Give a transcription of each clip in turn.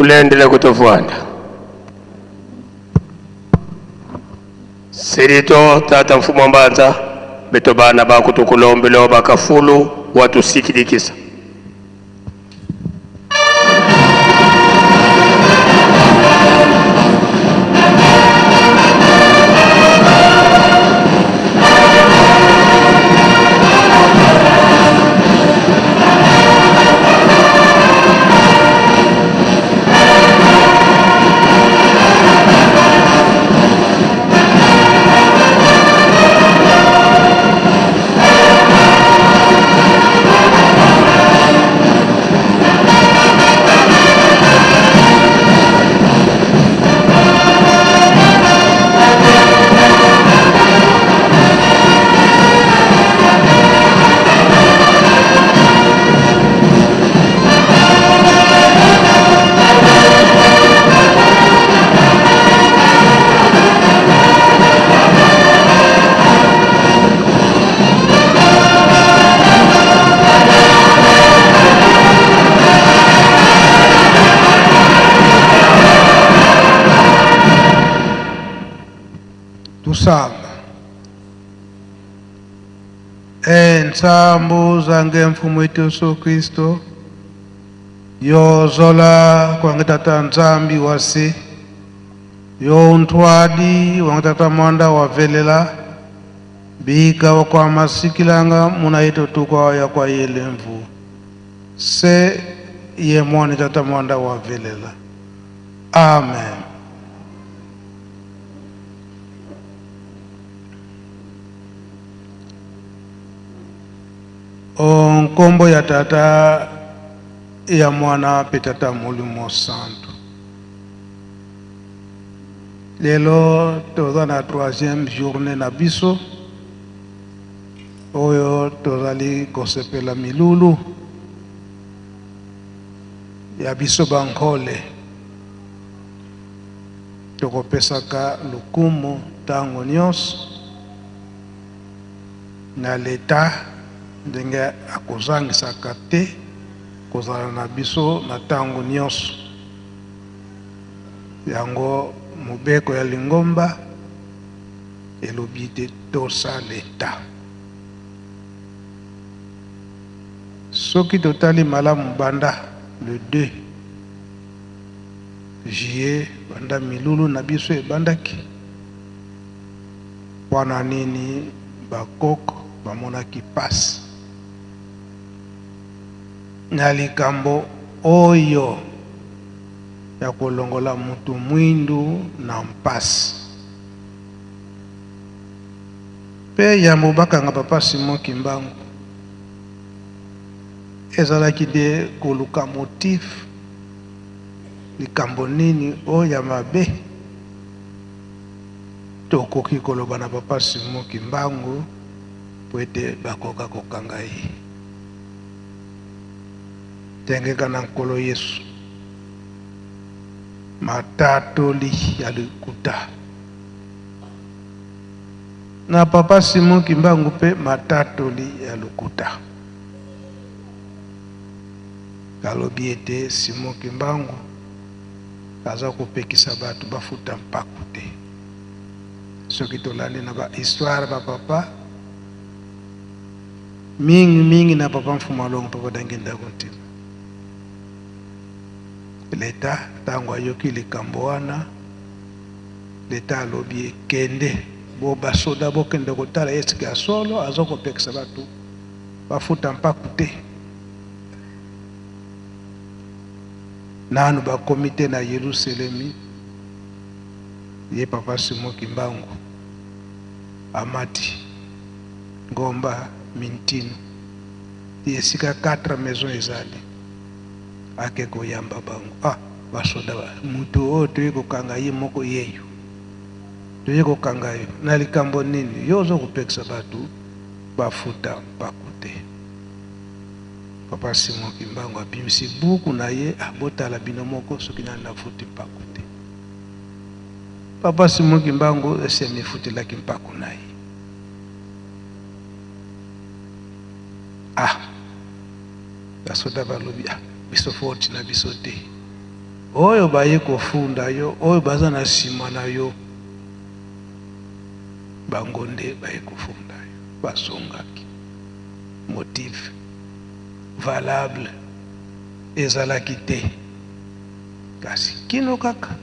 Tulendele kutofwanda. Silito tata mfumu wa mbanza beto bana bakutukulombelo bakafulu watusikilikisa. Tusamba. Ensambu zange mfumu wetu Yesu Kristo yozola kwange tata Nzambi wase yo ntwadi wange tata mwanda wavelela bika wakwa masikilanga muna yetu tukwa ya kwa yelemvu se ye mwani tata mwanda wavelela. Amen. Nkombo ya tata ya mwana pe tata molimo santu. Lelo toza na troisième journée na biso oyo tozali kosepela milulu ya biso bankole. Tokopesaka lokumu ntango nyonso na leta ndenge akozangisaka te kozala na biso na ntango nyonso. Yango mobeko ya lingomba elobi te tosa leta. Soki totali malamu banda le 2 juillet banda milulu na biso ebandaki, mpona nini bakoko bamonaki pasi na likambo oyo ya kolongola mutu mwindu na mpasi. Pe yambo bakanga papa Simon Kimbangu ezalaki de koluka motif, likambo nini oyo ya mabe tokoki koloba na papa Simon Kimbangu po ete bakoka kokanga ye. Tengeka na Nkolo Yesu matatoli ya likuta na papa Simon Kimbangu pe matatoli ya lokuta. Alobi ete Simon Kimbangu aza kopekisa bato bafuta mpaku te. Soki tolandi na ba histoire ba papa mingi mingi na papa Mfumu Alongo, papa Danginda Kuntima, leta ntango ayoki likambo wana, leta alobi ekende bo basoda bokende kotala esika ya solo aza kopekisa bato bafuta mpaku te. Nanu bakomi te na Yerusalemi, ye papa Simon Kimbangu amati ngomba Mintino ti esika 4 maison ezali, ake koyamba bango. Ah, basoda ba mutu oyo toye kokanga ye moko yeyo, toye kokanga yo na likambo nini? Yo ozo kopekisa bato bafuta mpaku te. Papa Simon Kimbangu abimisi buku na ye, abotala bino moko soki nani nafuti mpaku te. Papa Simon Kimbangu esi amifutelaki mpaku na ye. Ah, basoda balobi, ah, biso foti na biso te. Oyo baye kofunda yo, oyo baza na nsima na yo, bango nde baye kofunda yo. Bazongaki. Motif valable ezalaki te. Kasi kino kaka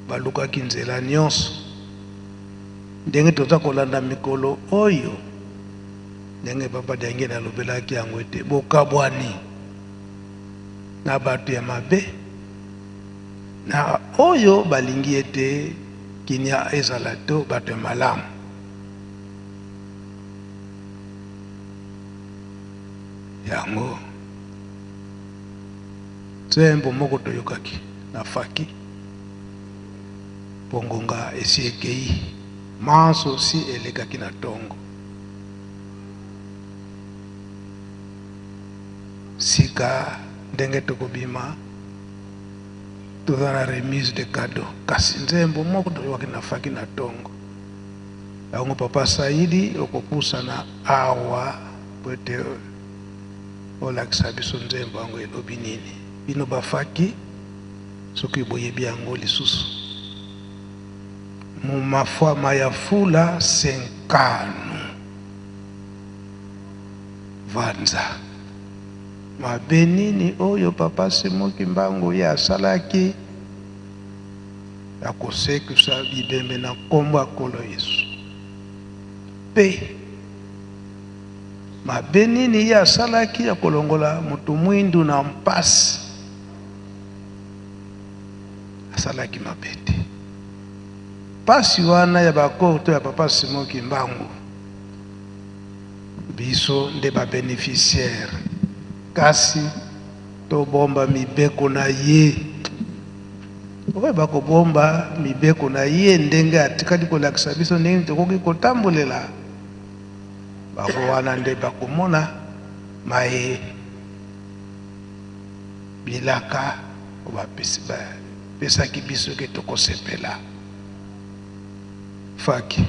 balukaki nzela nyonso, ndenge toza kolanda mikolo oyo, ndenge Papa Diangienda alobelaki yango ete bokabwani na bato ya mabe na oyo balingi ete kimia ezala to bato ya malamu. Yango nzembo moko toyokaki na faki mpo ngonga esi ekei, manso si elekaki na tongo. Sika ndenge tokobima toza na remise de cadeau, kasi nzembo moko toyokaki na faki na tongo. Yango papa Saidi okopusana awa po ete olakisa biso nzembo yango elobi nini. Bino bafaki soki boyebi yango lisusu. Mumafwa mayafula senkanu vanza. Mabe nini oyo papa Simon Kimbangu ye asalaki ya kosekwisa bibembe na nkombo ya Nkolo Yesu? Mpe mabe nini ye asalaki ya kolongola moto mwindu na mpasi? Asalaki mabe te. Mpasi wana ya bakorto ya papa Simon Kimbangu, biso nde ba beneficiaire, kasi tobomba mibeko na ye. Oyo bakobomba mibeko na ye ndenge atikali kolakisa biso ndenge tokoki kotambolela, bango wana nde bakomona maye bilaka oyo bapesaki biso ke tokosepela. Faki.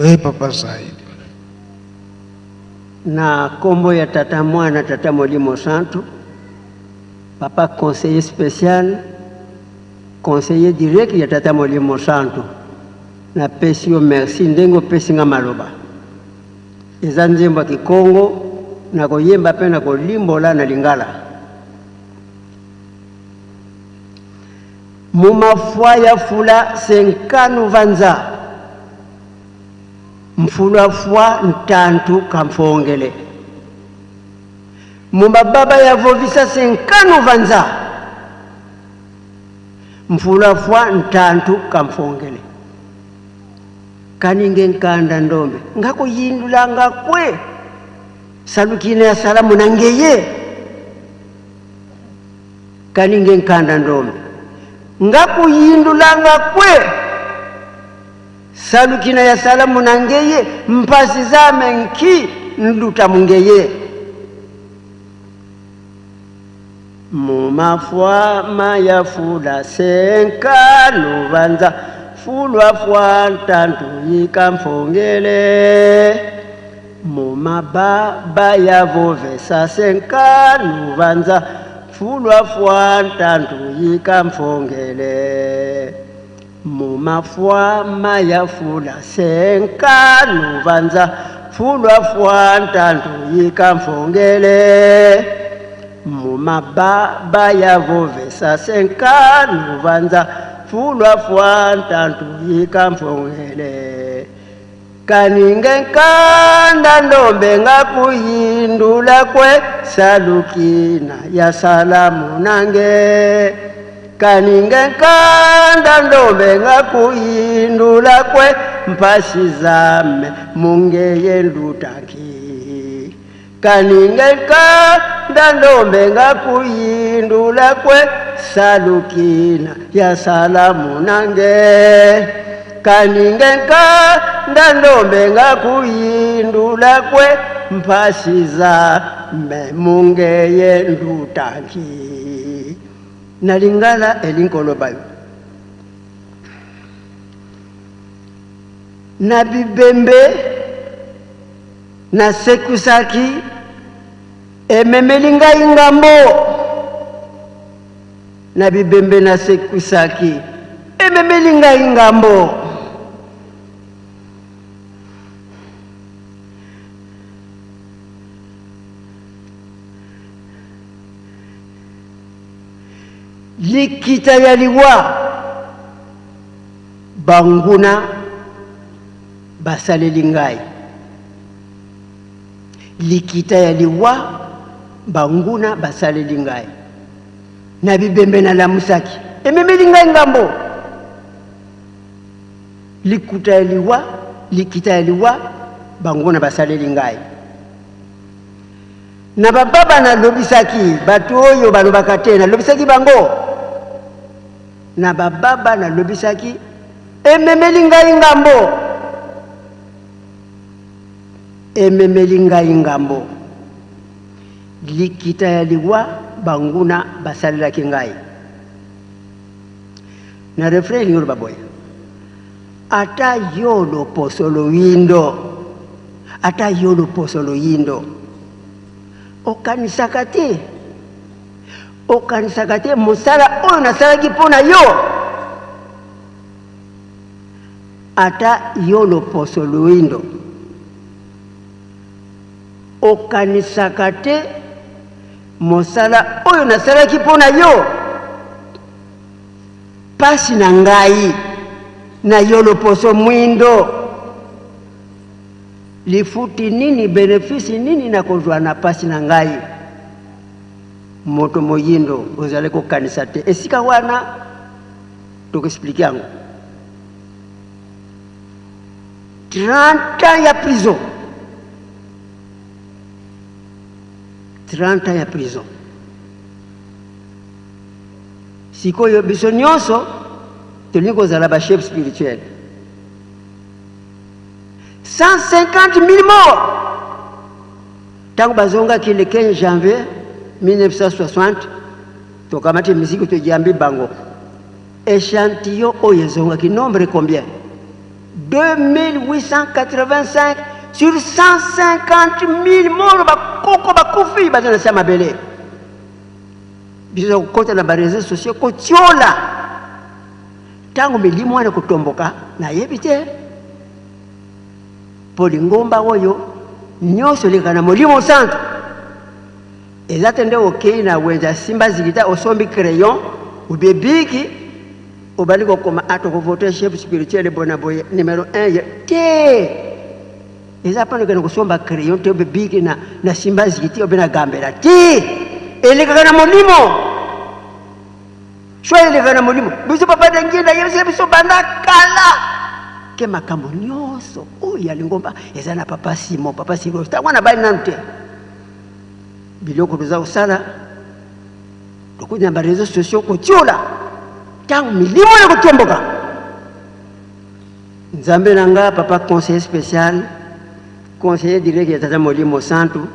Oui, Papa Saïd. Na kombo ya Tata Mwana, Tata Molimo Santu, Papa conseiller spécial, conseiller direct ya Tata Molimo Santu, napesi yo merci ndenge opesi nga maloba. Eza nzembo ya Kikongo, nakoyemba pe nakolimbola na Lingala. Mumafua ya fula senkanu vanza mfulwa fua ntantu kamfongele. Mumababa ya vovisa senkanu vanza mfulafwa ntantu kamfongele kaninge nkanda ndombe ngakuyindulanga kwe salukina ya salamu na ngeye kaninge nkanda ndombe ngakuyindulanga kwe salukina ya salamu na ngeye mpasi zame nki nduta mungeye mumafwa mayafula senka lubanza fulwa fwa ntantu yikamfongele mumababa yavovesa senka lubanza fulwa fwa ntantu yikamfongele mumafwa mayafula senka lubanza fulwa fwa ntantu yikamfongele mumababa yavovesa senka lubanza fulwa fwa ntantu yikamfongele kaninge nkanda ndombe ngakuyindula kwe salukina ya salamu nange kaninge nkanda ndombe ngakuyindula kwe mpasi zame mungeye ndutaki kaninge nkanda ndombe ngakuyindula kwe salukina ya salamu nange kaninge nkanda ndombe ngakuyindula kwe mpasi zame mungeye ndutaki na lingala elinkoloba yo na bibembe nasekusaki ememeli ngai ngambo na bibembe nasekusaki ememeli ngai ngambo likita ya liwa banguna basaleli ngai likita ya liwa banguna basaleli ngai na bibembe nalamusaki ememeli ngai ngambo likuta ya liwa likita ya liwa banguna basaleli ngai Na bababa nalobisaki bato oyo balobaka te, nalobisaki bango. Na bababa nalobisaki, ememeli ngai ngambo, ememeli ngai ngambo. Likita ya liwa banguna basalelaki ngai. Na refrain elingi oloba boye, ata yo loposo loyindo Ata yo loposo loyindo okanisaka te, okanisaka te mosala oyo nasalaki mpo na yo. Ata yo loposo loyindo okanisaka te mosala oyo nasalaki mpo na yo. Pasi na ngai na yo loposo mwindo. Lifuti nini, benefice nini nakozwa na pasi na ngai? Moto moyindo ozali kokanisa te esika wana toko expliquer yango. 30 ans ya prison, 30 ans ya prison. Sikoyo biso nyonso tolingi kozala ba chef spirituel. 150 000 morts ntango bazongaki le 15 janvier 1960 tokamati miziki toyambi bango echantillon oyo ezongaki nombre combien 2885 sur 150 000 morts bakoko bakufi baza na se ya mabele biso kokota na bareseau sociaux kotiola Ntango milimo wana ekotomboka, nayebi te, mpo lingomba oyo nyonso elekaka na Molimo Santu. Eza te nde okei na wenze ya simba zikita, osombi crayon ou bien biki, obandi kokoma, ah, tokovote chef spirituel bona boye, numero 1 ye te. Eza pona kende kosomba crayon te obe bic na, na simba ziki te obe na gambela te. Elekaka na molimo. Choix elekaka na molimo. Biso papa Diangienda ayebisaka biso banda kala ke makambo nyonso oyo ya lingomba eza na papa Simon, papa Simon ntango wana abali nanu te. Biloko toza kosala tokuti na ba réseaux sociaux kotiola ntango milimo na kotomboka. Nzambe na nga papa conseiller special, conseiller direct ya tata Molimo Santu,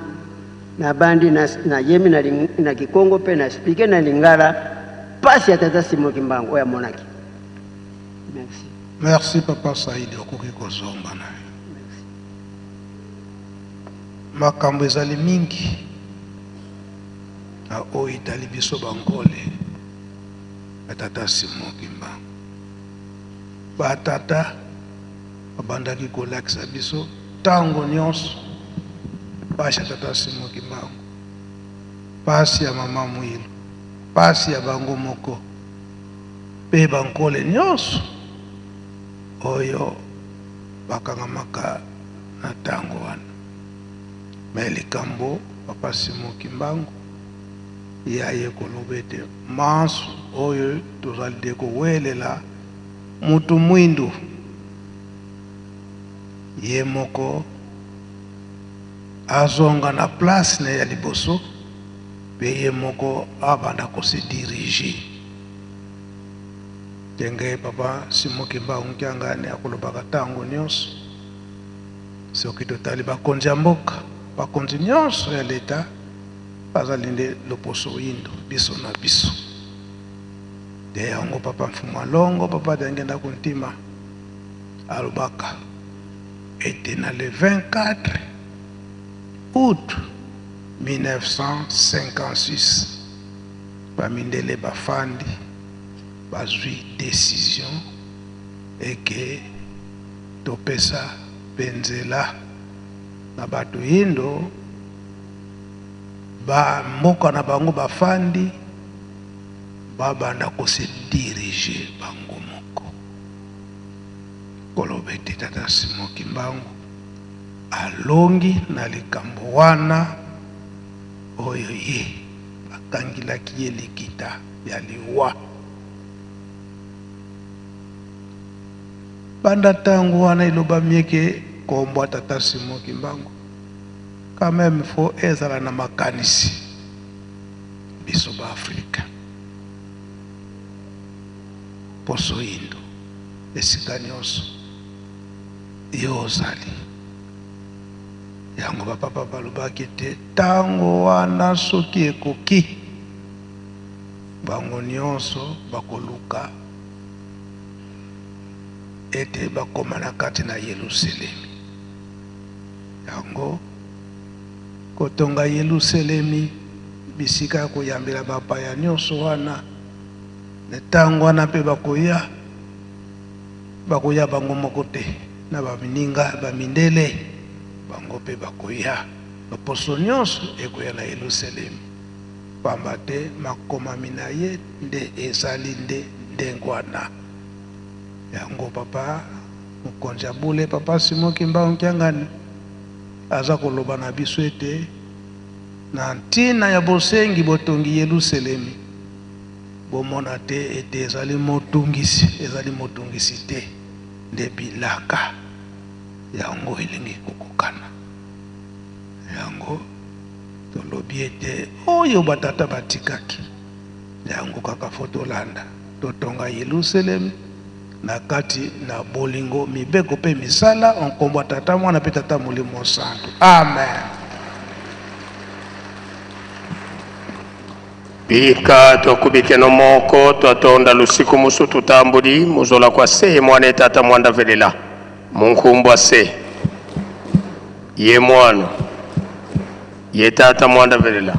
nabandi na, nayemi na, na Kikongo mpe na explique na Lingala pasi ya tata Simon Kimbangu oyo amonaki. Merci. Merci papa Saidi, okoki kozonga na yo. Makambo ezali mingi na oyo etali biso bankole ya tata Simon Kimbangu. Ba tata babandaki kolakisa biso tango nionso pasi ya tata Simon Kimbangu, pasi ya mama Muilu, pasi ya bango moko pe ba nkole nionso oyo bakangamaka na tango wana. Mais likambo papa Simon Kimbangu ye aye koloba ete manso oyo tozali de kowelela Mutu mwindu ye moko azonga na place na ye ya liboso pe ye moko abanda ko se diriger ndenge papa Simon Kimbangu Kiangani akolobaka tango nionso. Soki totali bakonzi ya mboka, bakonzi nionso ya l'etat bazali nde loposo yindo biso na biso. Nde yango papa Mfumu Alongo, papa Diangienda Kuntima alobaka ete na le 24 aout 1956 ba mindele bafandi bazui decision eke topesa pe nzela na bato yindo ba mboka na bango bafandi Ba banda ko se diriger bango moko. Koloba ete tata Simon Kimbangu alongi na likambo wana oyo ye bakangilaki ye likita ya liwa. Banda tango wana elobami eke kombo ya tata Simon Kimbangu quand meme faut ezala na makanisi. Biso ba Africain poso yindo esika nionso yo ozali yango ba papa balobaki ete tango wana soki ekoki bango nionso bakoluka ete bakoma na kati na Yeluselemi yango Kotonga Yeluselemi, bisika ya koyambela bapaya nyonso wana, na ntango wana mpe bakoya, bakoya bango moko te, na baninga, bamindele, bango mpe bakoya. Loposo nyonso ekoya na Yeluselemi, mpamba te Makomami na ye nde ezali nde ndenge wana. Yango papa mokonzi ya bule, papa Simon Kimbangu Kiangani, Aza koloba na biso ete na ntina ya bosengi botongi Yeluselemi, bomona te ete ezali motungisi, ezali motungisi te, nde bilaka yango elingi kokokana. Yango tolobi ete oyo batata batikaki, yango kaka fo tolanda, totonga Yeluselemi. Na kati na bolingo, mibeko mpe misala, o nkombo ya Tata, Mwana mpe Tata Molimo Santu. Amen. Bika twakubikeno moko twatonda lusiku musu tutambudi muzola kwa se mwana etata mwanda velela munkumbwa se ye mwana ye tata mwanda velela.